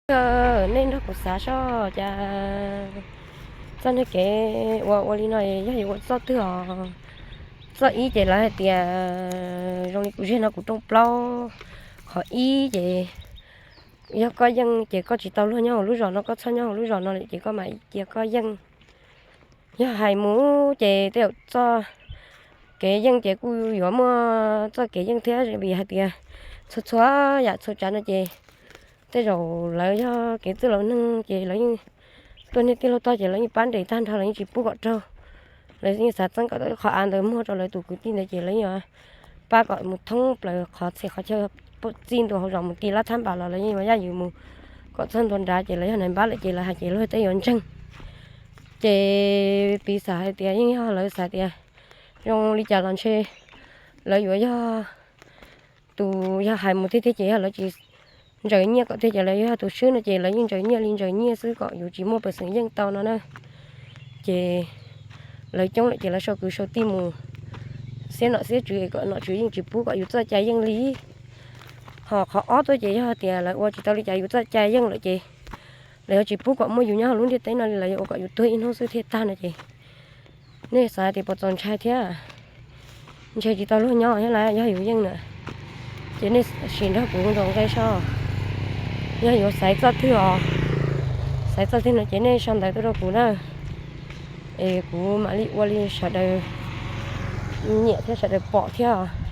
Nej nrog kuv xav soj cas txoj niag kev ua ua li no yog yuav ua txoj twg os? Txoj ib ces lawv hais tias, zoo li kuv ziag no kuv rooj plaub, qhov ib ces yog koj yeej ces koj tsis tau luag nyob hauv lub zos no, koj txhob nyob hauv lub zos no lawm ces koj mam cia koj yeej. Yog hais mus ces tej zaum txoj kev yeej ces kuj yuav muaj txoj kev yeej thiab vim hais tias txhua txhua yam txhua tsav no ces tej zaum lawv yog kev txwj laus neeg ces lawv yeej tuaj niag tij laug tog ces lawv yeej pab nres tag nrho, lawv yeej tsis pub kom raug. Lawv yeej xav txeeb kom tau qhov av ntawd muag rau lawv tus kwv tij ntawd ces lawv yeej pab kom mus thoob plaws qhov txhia qhov chaw, txij ntua hauv zos mus ti lab thab npas los lawv yeej yuav yaj ywm mus kom txog ntua nrad ces lawv yog nais npab lawm ces lawv hais ces luag tej yuav ntseeg. Ces piv xam hais tias yeej yog lawv xav tias zoo li cas los ntshe lawv yuav yog tus yog hais mus tiag tiag ces yog lawv tsis ntsaws nyiaj kom tiag ces lawv yuav yog tus swb no ces lawv yeej ntsaws nyiaj li ntsaws nyiaj xwb kom yus tsis muaj peev xwm yeej tau no na. Ces lawv coob lawm ces lawv sau kwv sau tij mus xiab nom xiab tswv kom nom tswv yeej tsis pub kom yus txoj cai yeej li. Ho qhov ob tuaj ces yog tias lawv ua tsis tau li cas yus txoj cai yeej lawm ces lawv yuav tsis pub kom muaj yus nyob hauv lub ntiaj teb no li, lawv yuav ua kom yus tuag ib hnub xwb thiaj tag no ces nej xav tias puas txaus ntshai thiab? Ntshai tsis tau luag nyob thiab lawm yog yus yeej na. Ces nej sim nrog kuv ntaus nqe soj, yog yuav xaiv txoj twg os, xaiv txoj twg no ces nej sau ntawv tuaj rau kuv na, es kuv mam li ua li sawv daws nyiam thiab sawv daws pom thiab.